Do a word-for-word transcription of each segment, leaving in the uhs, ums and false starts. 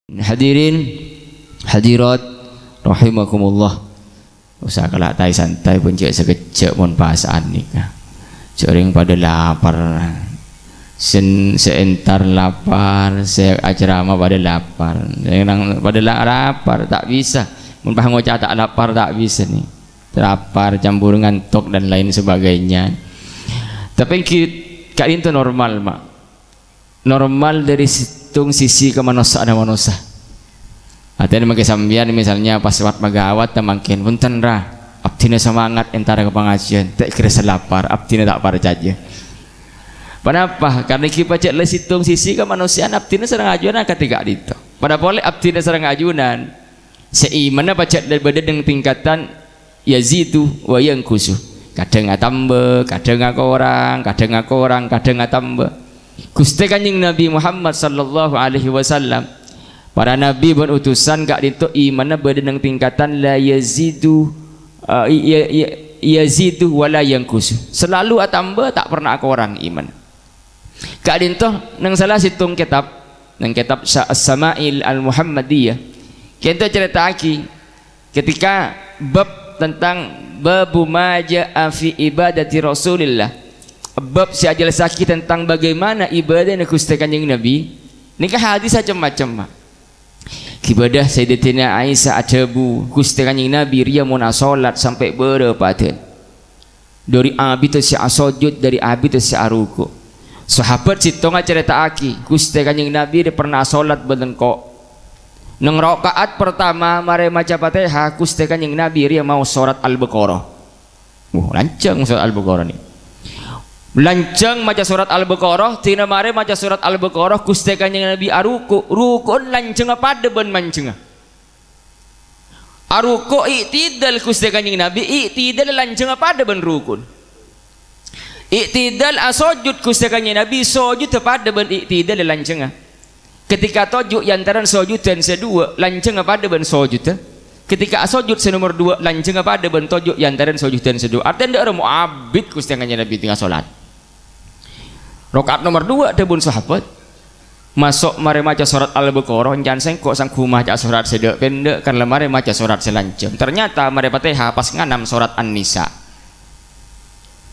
Hadirin, hadirat, rahimakumullah. Usaha kala' taè santai, pon jhâ' sakejjhâ' mon pasa'an nèka. Jhâ' rèng padâ lapar. Sen-, sè entar lapar, sè acerama padâ lapar. Sè nang padâ la-, lapar, ta' bisa. Mon pas ngoca' ta' lapar, ta' bisa nè. Lapar, campur ngantok, dan lain sebagainya. Tapè ghi-, ka'dinto normal, Ma'. Normal dâri sèttong sisi kamanossa'anna manossa. Artèna mangkèn sampèyan misalnya pas sewat magawat ta' mangkèn, "Bhunten, Ra, abdhina semangat entara ka pangajiân." Ta' kèra sè lapar, abdhina ta' parcajâ. Ponapa? Karna ghi' pajhât la sèttong sisi kamanossa'an abdhina sareng ajunan akadhi ka'dinto. Padâ polè abdhina sareng ajunan. Sè imanna pajhât bâdâ neng tingkatan yazidu wa yanqusu. Kadhâng atamba, kadhâng akorang, kadhâng akorang, kadhâng atamba. Ghustè Kanjeng Nabi Muhammad sallallahu alaihi wasallam, para nabi bân utusan ka'dinto imanna bâdâ neng tingkatan la yazidu, eh, ya-, ya-, yazidu wa la yanqusu. Selalu atamba, ta' pernah akorang iman. Ka'dinto neng sala sèttong kètab, neng kètab Sa-, As-Sama'il Al-Muhammadiyah, ka'dinto ècarèta'aghi ketika bab tentang babu ma ja'a fi ibadati Rasulillah, bab sè ajhâlâssaghi tentang bagaimana ibadahna Ghustè Kanjeng Nabi, nèka hadis cem-macem, Ma'. Ghi' bâdâ Sayyidatina Aisyah adhâbu, "Ghustè Kanjeng Nabi rèya mon asolat sampè' bârâ' padâna. Dâri abiddhâ sè asojud, dâri abiddhâ sè aruku'." Sahabat sèttonga acarèta'aghi, "Ghustè Kanjeng Nabi rè pernah asolat bân engko'. Neng raka'at partama marè maca Fatihah, Ghustè Kanjeng Nabi rèya maos sorat Al-Baqarah." Wah, lanjhâng sorat Al-Baqarah nè. Lanjhâng maca sorat Al-Baqarah, dina marè maca sorat Al-Baqarah, Ghustè Kanjeng Nabi aruku', ruku'na lanjhângnga padâ bân manjhângnga. Aruku' i'tidal Ghustè Kanjeng Nabi, i'tidal lanjhângnga padâ bân ruku'na. I'tidal asojud Ghustè Kanjeng Nabi, sojudda padâ bân i'tidal lanjhângnga. Ketika toju' è antarana sojudan sè duwâ', lanjhângnga padâ bân sojuddhâ. Ketika asojud sè nomor duwâ', lanjhângnga padâ bân toju' è antarana sojudan sè duwâ'. Artèna dâ' remma abit Ghustè Kanjeng Nabi tengnga solat. Raka'at nomor duwâ', dhâbuna sahabat, "Maso' marè maca sorat Al-Baqarah, èncana sèngko' sanggu maca sorat sè dâ'-pèndâ', kan la marè maca sorat sè lanjhâng. Ternyata marè Fatihah pas nganan sorat An-Nisa."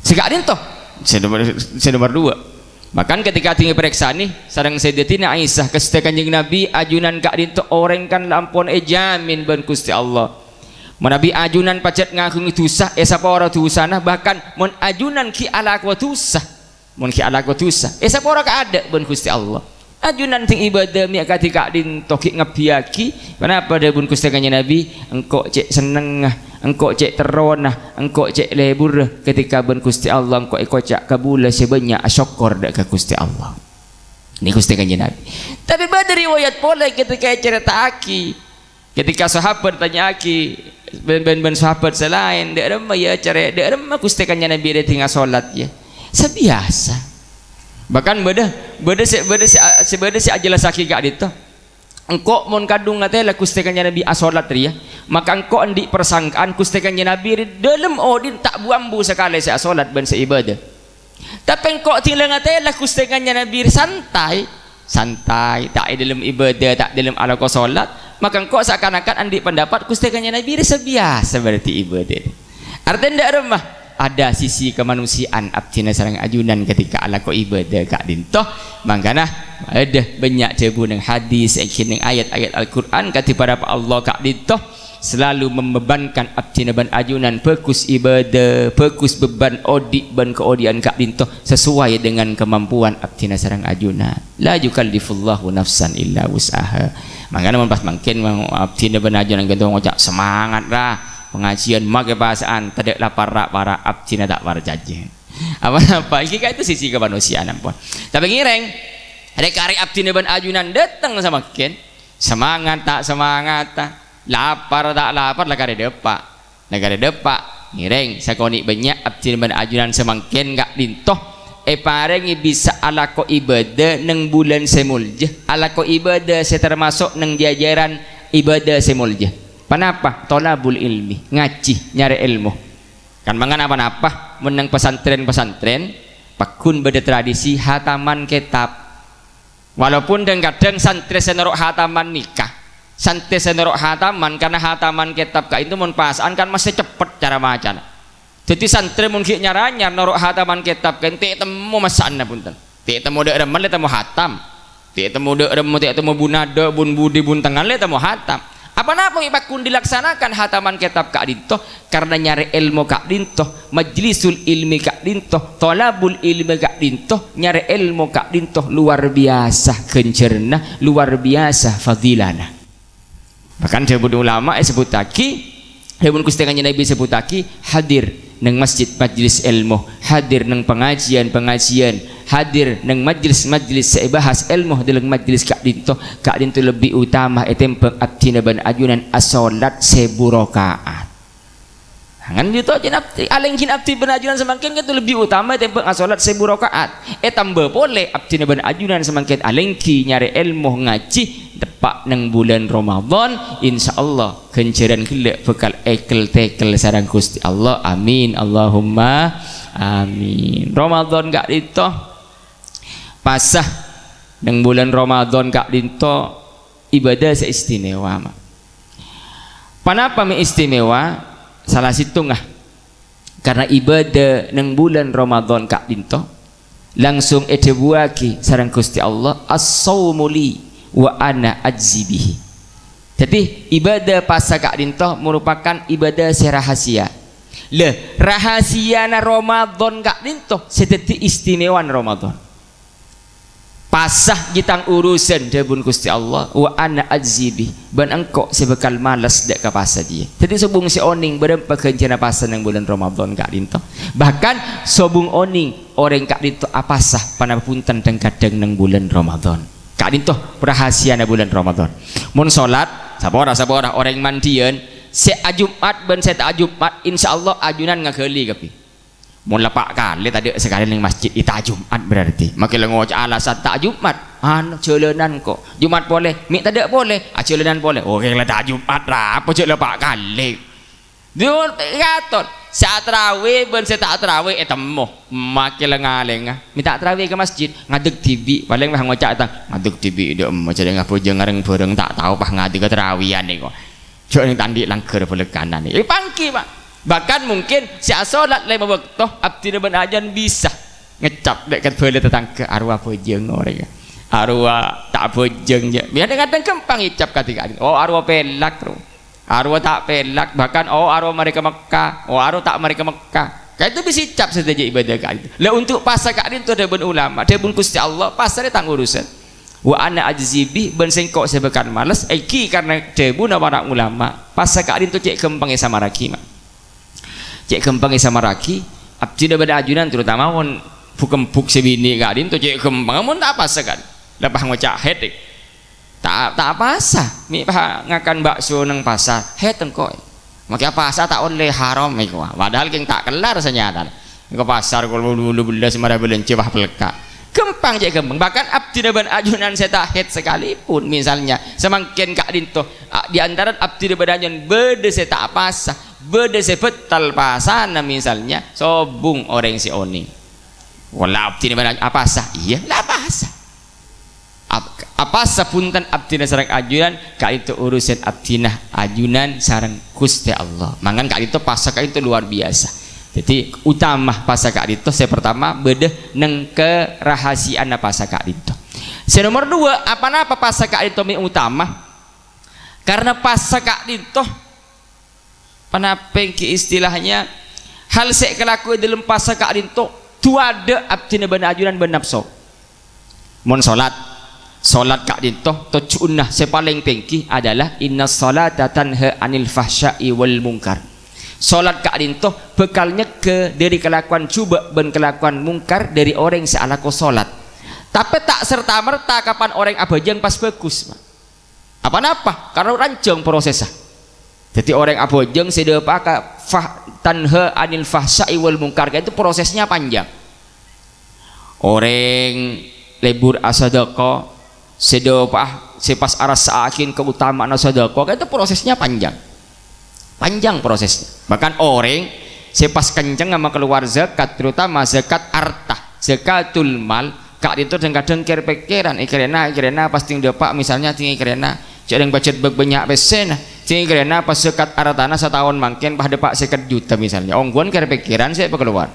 Sè ka'dinto, sè nomor, sè nomor duwâ'. Bahkan ketika dingèn èparèksanè sareng Sayyidatina Aisyah, "Ghustè Kanjeng Nabi, ajunan ka'dinto orèng kan la ampon èjamin bân Ghustè Allah. Manabi ajunan pajhât ngaghungè dhusa, èsapora dhusana, bahkan mon ajunan ghi' alako dhusa, mon ghi' alako dhusa, èsapora kaadâ' bân Ghustè Allah. Ajunan dhing ibâdâ mè' akadhi ka'dinto ghi' ngabbhiyâghi." Ponapa dhâbuna Ghustè Kanjeng Nabi? "Engko' cè' sennengnga, engko' cè' terrona, engko' cè' lebbhurra ketika bân Ghustè Allah engko' èkoca' kabulâ sè bânnya', asokkor dâ' ka Ghustè Allah." Nèka Ghustè Kanjeng Nabi. Tapè bâdâ riwayat polè ketika ècarèta'aghi, ketika sahabat tanya'aghi bân, bân, bân sahabat sè laèn, "Dâ' remma, yâ, carè-, dâ' remma Ghustè Kanjeng Nabi rè tengnga solat, yâ?" "Sabiyasa." Bahkan bâdâ, bâdâ sè, bâdâ sè, sè, bâdâ sè ajhâlâssaghi ka'dinto, "Engko' mon kadhung ngatèla Ghustè Kanjeng Nabi asolat rèya, maka engko' andi' parsangkaan Ghustè Kanjeng Nabi rè dâlem odi'na ta' bu-ambu sakalè sè asolat bân sè ibâdâ. Tapè engko' dhing la ngatèla Ghustè Kanjeng Nabi rè santai, santai, ta' è dâlem ibâdâ, ta' è dâlem alako solat, maka engko' sakan-akan andi' pandapat Ghustè Kanjeng Nabi rè sabiyasa berarti ibâdâ." Artèna dâ' remma, ada sisi kemanusiaan abdhina sareng ajunan ketika alako ibâdâ ka'dinto. Mangkana, bâdâ bânnya' dhâbu neng hadis, èngghi neng ayat-ayat Al-Qur'an, kadhi ponapa Allah ka'dinto selalu membebankan abdhina bân ajunan bhâghus ibâdâ, bhâghus beban odi' bân kaodi'an ka'dinto sesuai dengan kemampuan abdhina sareng ajunan. "La yukallifullahu nafsan illa wus'aha." Mangkana mon pas mangkèn, abdhina bân ajunan ka'dinto ngoca', "Semangat, Ra! Pengajian makè pasa'an, tadâ' la para'-para', abdhina ta' parcajâ." Apa-apa, èngghi ka'dinto sisi kemanusiaan ampon. Tapè ngèrèng, rè-karè abdhina bân ajunan dâteng samangkèn, semangat ta' semangat, lapar ta' lapar, la karè dâpa'. La karè dâpa', ngèrèng, sakonè' bânnya' abdhina bân ajunan samangkèn ka'dinto èparèngè bisa alako ibâdâ neng bulân sè molja, alako ibâdâ sè tamaso' neng jhâjhârân ibâdâ sè molja. Ponapa? Thalabul ilmi, ngajhi, nyarè èlmo. Kan mangkana ponapa, mon neng pasantrèn-pasantrèn, pagghun bâdâ tradisi hataman kètab. Walaupun dhâng-kadhâng santrè sè noro' hataman nèka, Santrè sè noro' hataman, karna hataman kètab ka'dinto mon pasa'an kan mastè ceppet cara macana. Dhâddhi santrè mon ghi' nyar-anyar noro' hataman kètab ka'dinto ta' temmo massa'anna, bhunten. Ta' temmo dâ' remma lè temmo hatam. Ta' temmo dâ' remma, ta' temmo bun adâ', bun budi, bun tengnga lè temmo hatam. Apa napa èpakon dilaksanakan hataman kètab ka'dinto? Karna nyarè èlmo ka'dinto, majlisul ilmi ka'dinto, thalabul ilmi ka'dinto, nyarè èlmo ka'dinto luar biasa ghânjhârânna, luar biasa fadilana. Bahkan dhâbuna ulama èsebbhuttaghi, dhâbuna Ghustè Kanjeng Nabi èsebbhuttaghi, hadir neng masjid majlis èlmo, hadir neng pangajiân-pangajiân, hadir neng majlis-majlis sè èbahas èlmo dâlem majlis ka'dinto, ka'dinto lebbi utama ètembhâng abdhina bân ajunan asholat sèbu raka'at. Ngan yuto jin abdi, alèngghi abdi bân ajunan samangkèn kan lebbi utama tèmbhâng asholat sèbu raka'at. Ètamba polè abdina bân ajunan samangkèn alèngghi nyarè èlmo ngajhi teppa' neng bulân Ramadhan, insyaallah ghânjhârân ghellâ' bhâkal èkel-tèkel sareng Ghustè Allah. Amin, Allahumma amin. Ramadhan ka'dinto pasa, neng bulân Ramadhan ka'dinto ibadah sè istimewa, ma. Ponapa mè' istimewa? Sala sèttonga karna ibadah neng bulân Ramadhan ka'dinto langsung èdhâbuwaghi sareng Ghustè Allah, "As-shaumu li wa ana ajzi bihi." Dhâddhi, ibadah pasa ka'dinto merupakan ibadah sè rahasia. Lah, rahasiana Ramadhan ka'dinto sè dhâddhi istimewana Ramadhan. Pasa jiyâ tang urusan, dhâbuna Ghustè Allah, "Wa ana ajzi bih," bân engko' sè bhâkal males dâ' ka pasa jiyâ. Dhâddhi sobung sè onèng bârâmpa ghânjhârânna pasa neng bulân Ramadhan ka'dinto. Bahkan sobung onèng orèng ka'dinto apasa ponapa bhunten dhâng-kadhâng neng bulân Ramadhan. Ka'dinto rahasiana bulân Ramadhan. Mon sholat, sapora-sapora orèng mandhiyân, sè ajum'at bân sè ta' ajum'at, insyaallah ajunan ngaghâli kabbhi. Mon la pa' kalè tadâ' sakalè neng masjid, ita' Jum'at berarti. Makkè la ngoca' alasan ta' Jum'at. Anu, jhâlânan ko'. Jum'at polè, mè' tadâ' polè. Ajhâlânan polè. Oke, la ta' Jum'at, ra apa jhâ' la pa' kalè. Dul, katon. Sè atarawi bân sè ta' atarawi ètemmo. Makkè la ngalènga. Mè' ta' atarawi ka masjid, ngadek dhibi'. Palèng mah ngoca' tang, ngadek dhibi' dâ' emma jhâ' ngabhâjâng areng-bhâreng ta' tao pas ngadek atarawiyan nèko. Jhâ' neng ta' andi' langghâr bâlâkkanan. Èpangghi, Pa'. Bahkan mungkin sè asolat lèma bâkto, abdina bân ajunan bisa ngecap dâ' ka bhâlâ tatangghâ, arowa abhâjâng orèngnga. Arowa ta' abhâjâng, jhâ'. Kadhâng-kadhâng ghâmpang ècap kadhi ka'dinto. Oh, arowa pèlak, ro. Arowa ta' pèlak, bahkan, oh, arowa marè ka Mekka, oh, arowa ta' marè ka Mekka. Ka'dinto bisa ècap sadhâjâ ibadah ka'dinto. Lah, untuk pasa ka'dinto dhâbuna ulama, dhâbuna Ghustè Allah, pasa rè tang urusan. "Wa ana ajzi bih," bân sèngko' sè bhâkal males, ènggi karna dhâbuna para ulama, pasa ka'dinto cè' ghâmpang èsamarraghi, ma. Cè' ghâmpang èsamarraghi, abdina bân ajunan, terutama mon bu-kembuk sè binè' ka'dinto cè' ghâmpang, mon ta' pasa kan. Lepas ngoca' haid, è. Ta', ta' pasa, mè' pa ngakan bakso neng pasar, haid engko'. Makkè pasa ta' ollè, haram èko. Padahal kèng ta' kellar sanyatana. Ka pasar kol wolu bellâs mara bâlânjhâ, wah, pelka'. Ghâmpang, cè' ghâmpang. Bahkan abdina bân ajunan sè ta' haid sakalèpon, misalnya, samangkèn ka'dinto, a, di antara abdina bân ajunan bâdâ sè ta' apasa, bâdâ sè bâtal pasana, misalnya, sobung orèng sè onèng. Wala abdina bân aj-, apasa? Iyâ, la apasa. Ap-, apasa bhunten abdina sareng ajunan, ka'dinto urusan abdina ajunan sareng Ghustè Allah. Mangkana ka'dinto pasa ka'dinto luar biasa. Dhâddhi, utama pasa ka'dinto, sè pertama, bâdâ neng karahasiaanna pasa ka'dinto. Sè nomor dua, apa-napa pasa ka'dinto mè' utama? Karna pasa ka'dinto Ponapa ènggi istilahnya? Hal sè èkalako è dâlem pasa ka'dinto, duwâdâ' abdina bân ajunan bân napso. Mon solat, solat ka'dinto tojjhuwânna sè palèng tènggi adalah, "Innas sholata tanha 'anil fahsya'i wal munkar." Solat ka'dinto bhâkal nyegghâ dâri kalakowan jhubâ' bân kalakowan mungkar dâri orèng sè alako solat. Tapè ta' serta-merta kapan orèng abhâjâng pas bhâghus, Pak. Apa-napa? Karna ranjhâng prosessa. Dhâddhi orèng abhâjâng sè dâpa'a ka fah-, tanha 'anil fahsya'i wal munkar, itu prosesnya panjang. Orèng lebur asadâka, sè dâpa'a, sè pas arassa'aghi kautamaanna sadâka, itu prosesnya panjang. Panjang prosesnya. Bahkan orèng sè pas kenceng makaluar zakat, terutama zakat arta, zakatul mal, ka'dinto dhâng-kadhâng kèr-pèkkèran, èkarèna, èkarèna, pas tèng dâpa', misalnya, tèng èkarèna, Jhâ' rèng pajhât bâk bânnya' pèssèna. Sè kèrana pas zakat artana sataon mangkèn pas dâpa' sèket juta misalnya. Ongghuwân kèr-pèkkèran sè èpakalowar.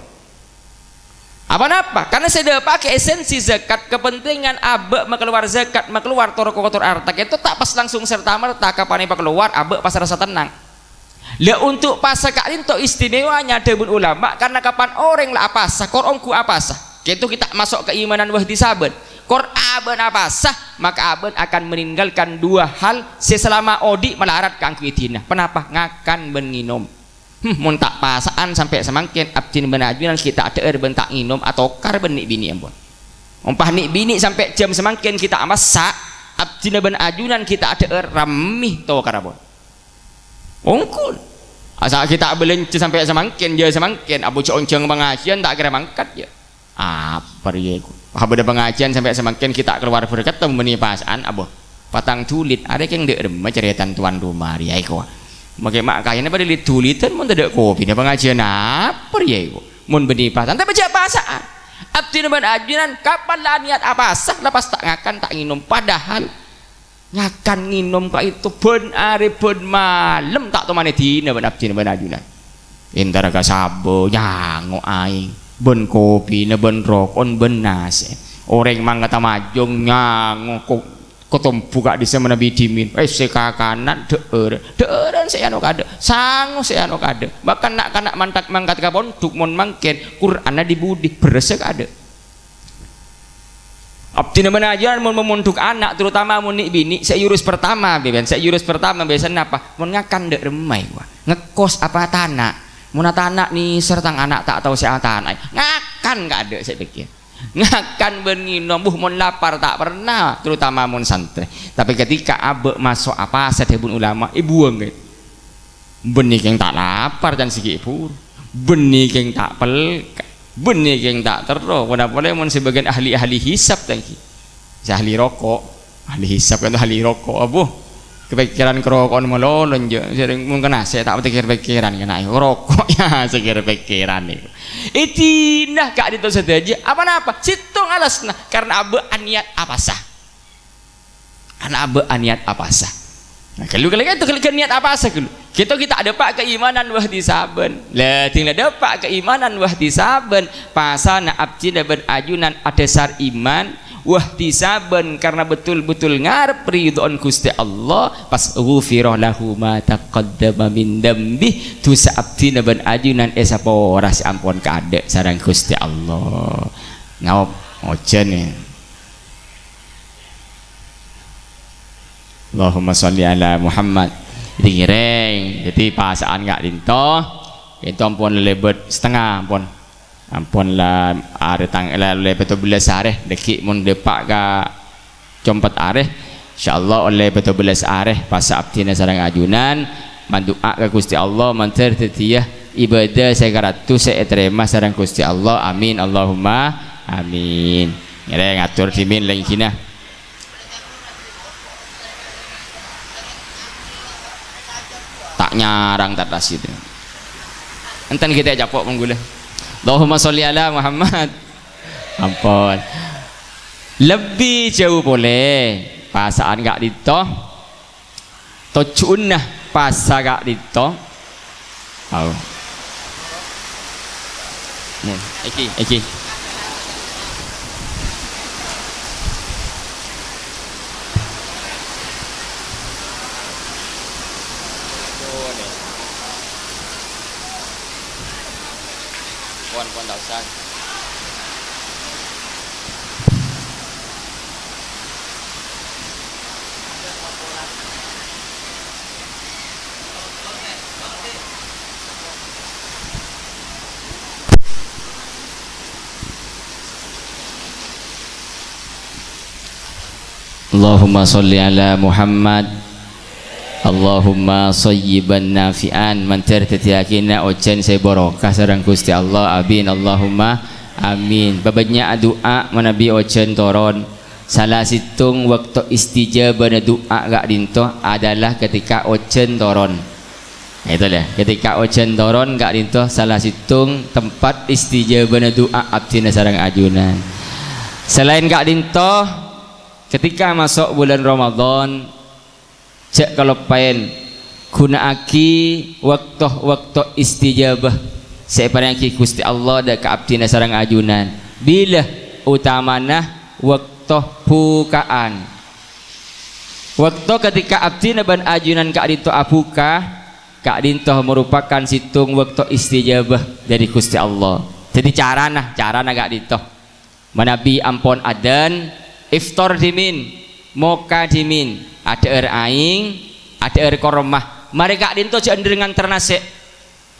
Apa napa? Karena sè dâpa' ka esensi zakat, kepentingan abâ' makalowar zakat, makalowar tor-kotor arta, itu ta' pas langsung serta-merta kapan èpakalowar, abâ' pas rasa tenang. Lah, untuk pasa ka'dinto istimewanya dhâbuna ulama, karena kapan orèng la apasa, kor ongghu apasa, kènto ghi' ta' maso' keimanan wahtisaban. Kor abâ'na apasa, maka abâ'na akan meninggalkan dua hal sè salama odi' malarat kaangghuy èdina. Ponapa? Ngakan bân ngènom. Hmm, mon ta' pasa'an sampè' samangkèn, abdhina bân ajunan ghi' ta' dhâ'âr bân ta' ngènom atokar bân nè'-binè', ampon. Mon pas nè'-binè' sampè' jhâm samangkèn ghi' ta' massa', abdhina bân ajunan ghi' ta' dhâ'âr rammè tokarra, pon. Ongghu. Asal ghi' ta' bâlânjhâ sampè' samangkèn, jhâ' samangkèn, abu jhâ' onjhâng pangajiyân ta' kèra mangkat, jhâ'. Apa rèya iku? Wah, bâdâ pangajiyân sampè' samangkèn ghi' ta' kalowar bherkat, mon bânnè pasa'an, abu. Patang julid, arè kèng dâ' remma carètana tuan rumah rèya iku. Makè ma' kayana padâ lid-dulidan, mon tadâ' kopina pangajiyân apa rèya iku? Mon bânnè pasa'an, tapè jhâ' pasa'an. Abdhina bân ajunan, kapan la niyat apasa, la pas ta' ngakan, ta' ngènom. Padahal Ngakan ngènom ka'dinto bân arè bân malem ta' tomanè dina bân abdhina bân ajunan. Entara ka sabâ nyango aèng, bân kopina, bân roko'na, bân nasè'. Orèng mangkaddhâ majâng nyango ko-, kotombu ka'dissa manabi dhimèn. Eh, sè kakanan dhâ'âr, dhâ'ârân sè ano kadâ', sango sè ano kadâ'. Bahkan na'-kana' mantak mangkat ka pondhuk mon mangkèn, Qur'anna dhi-budhi, bherrâssa kadâ'. Abdhina bân ajunan mon mamondhuk ana', terutama mon nè'-binè', sè èurus pertama, bân sè èurus pertama biyasana napa? Mon ngakan dâ' remma, wah. Ngekos apa atana'? Mon atana' nèser tang ana' ta' tao sè atana'è. Ngakan kadâ' sè pèkkèr. Ngakan bân ngènom, buh, mon lapar ta' pernah, terutama mon santrè. Tapè ketika abâ' maso' apasa dhâbuna ulama, èbuwâng, ghi. Bânnè kèng ta' lapar can sè ghi' bhuru. Bânnè kèng ta' pelka. Bânnè kèng ta' terro. Ponapa polè mon sè bâgiyân ahli-ahli hisab ta' ènggi. Sè ahli roko'. Ahli hisab kan ahli roko'. Abu. Kapèkkèran karoko'an malolo, jhâ'. Sèrèng mon kèna sè ta' pèkkèr-pèkkèran kèna. Roko', ya, sè kèr-pèkkèran nèko. Èdina ka'dinto sadhâjâ. Apa napa? Sèttong alasna. Karena abâ' aniyat apasa. Ana' abâ' aniyat apasa. Nah, ghâllu, ghâllu, ghâllu, ghâllu, ghâllu niyat apasa ghâllu. Kèto ghi' ta' dâpa' kaimanan wahtisaban. La, dhing la dâpa' kaimanan wahtisaban. Pasana abdhina bân ajunan adhâsar iman, wahtisaban karena betul-betul ngarep ridho'an Ghustè Allah, pas ghufira lahu ma taqaddama min dzambi, dhusa abdhina bân ajunan èsapora sè ampon kaadâ' sareng Ghustè Allah. Ngaop, ojhân, ya. Allahumma sholli ala Muhammad. Rèng-rèng. Dhâddhi pasa'an ka'dinto. Ka'dinto ampon lèbât satengnga, ampon. Ampon la arè tang-, la, la pètto bellâs arè. Dhâggi' mon dâpa' ka compet arè. Insyaallah ollè pètto bellâs arè. Pasa abdhina sareng ajunan. Mandu'a ka Ghustè Allah, mandhâr dhâddhiyâ ibadah sè karaddhu sè ètarèma sareng Ghustè Allah. Amin. Allahumma amin. Ngèrèng atur dhimèn lèngghina. Ta' nyarang ta' tas gitu. Enten kita capo' pun ghulâ. Allahumma sholli ala Muhammad. Ampon. Lebbi jhâu polè. Pasa'an ka'dinto. Tojjhuwânna pasa ka'dinto. Au. Nih, iki, iki. Pon, pon, ta' osa. Allahumma sholli ala Muhammad. Allahumma shayyiban nafi'an. Mandhâr dhâddhiyâghinah ojhân sè barokah sareng Ghustè Allah. Amin. Allahumma amin. Pabânnya' adu'a manabi ojhân toron. Sala sèttong bâkto istijabana du'a ka'dinto adalah ketika ojhân toron. Nah, itu lah, ketika ojhân toron ka'dinto sala sèttong tempat istijabana du'a abdhina sareng ajunan. Salaèn ka'dinto, ketika maso' bulân Ramadan, Jhâ' kaloppaèn ghuna'aghi bâkto-bâkto istijabah sè èparèngaghi Ghustè Allah dâ' ka abdhina sareng ajunan. Bilâ otamana bâkto bhuka'an. Bâkto ketika abdhina bân ajunan ka'dinto abhuka, ka'dinto maropakan sèttong bâkto istijabah dâri Ghustè Allah. Dhâddhi carana, carana ka'dinto. Manabi ampon adzan, iftar dhimèn, moka dhimèn, adhâ'âr aèng, adhâ'âr korma. Marè ka'dinto jhâ' endher nganter nasè'.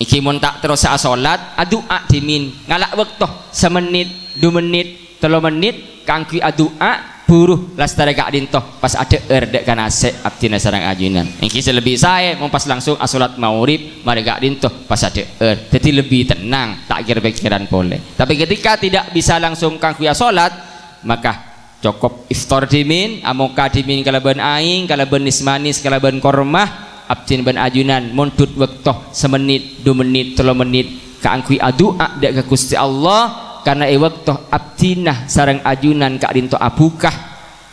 Èngghi mon ta' terrosa asolat, adu'a dhimèn, ngala' bâkto, samennit, du mennit, tello mennit, kaangghuy adu'a, buru lastarè ka'dinto, pas adhâ'âr dâ' ka nasè' abdhina sareng ajunan. Èngghi sè lebbi saè, mon pas langsung asolat maghrib, marè ka'dinto, pas adhâ'âr. Dhâddhi lebbi tennang, ta' kèr-pèkkèran polè. Tapè ketika tidak bisa langsung kaangghuy asolat, maka cokop iftar dhimèn, amoka dhimèn kalabân aèng, kalabân nès-manès, kalabân korma, abdhina bân ajunan mondhut bâkto samennit, du mennit, tello mennit kaangghuy adu'a dâ' ka Ghustè Allah, karna è bâkto abdhina sareng ajunan ka'dinto abhuka,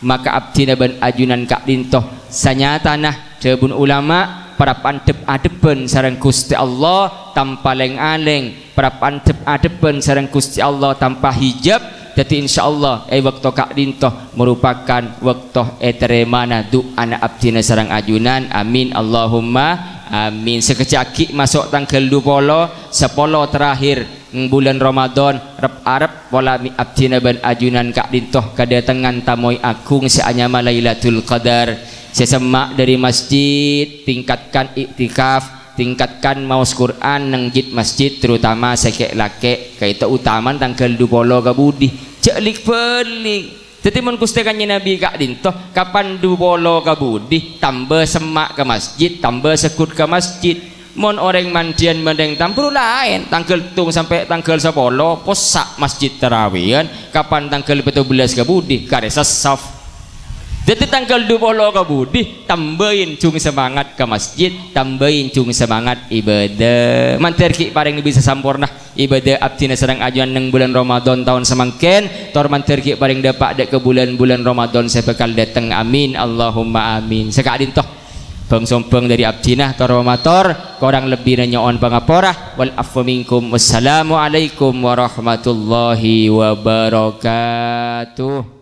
maka abdhina bân ajunan ka'dinto sanyatana dhâbuna ulama, para pandhep-adhebbhân sareng Ghustè Allah tanpa lèng-alèng, para pandhep-adhebbhân sareng Ghustè Allah tanpa hijab. Dhâddhi, insyaallah, è bâkto ka'dinto maropakan bâkto ètarèmana du'ana abdhina sareng ajunan. Amin, Allahumma amin. Sakejjhâ' aghi' maso' tangghâl du polo, sapolo terakhir, mm, bulân Ramadan, rep-arep pola mè' abdhina bân ajunan ka'dinto kadhâtengngan tamoy aghung sè anyama Lailatul Qadar, sè semma' dâri masjid, tingkatkan iktikaf, tingkatkan maos Qur'an neng jid masjid, terutama sè kè'-lakè', ka'dinto otamana tangghâl du polo ka budi, jhâ' lik-bâlik. Dhâddhi, mon Ghustè Kanjeng Nabi ka'dinto, kapan du polo ka budi, tamba semma' ka masjid, tamba segghut ka masjid. Mon orèng mandhiyân bân orèng tambhuru laèn, tangghâl settong sampè' tangghâl sapolo, possa' masjid tarawèyan, kapan tangghâl pètto bellâs ka budi, karè sè saf. Dhâddhi, tangghâl du polo ka budi, tambahi jung semangat ka masjid, tambahi jung semangat ibadah. Mandhâr ghi' parèng bisa samporna ibadah abdhina sareng ajunan neng bulân Ramadan taon samangkèn, tor mandhâr ghi' parèng dâpa' dâ' ka bulân-bulân Ramadan sè bhâkal dâteng. Amin, Allahumma amin. Saka'dinto bâng-sombâng dâri abdhina, tor mator, korang lebbina nyo'on pangapora. Wal afwu minkum. Wassalamualaikum warahmatullahi wabarakatuh.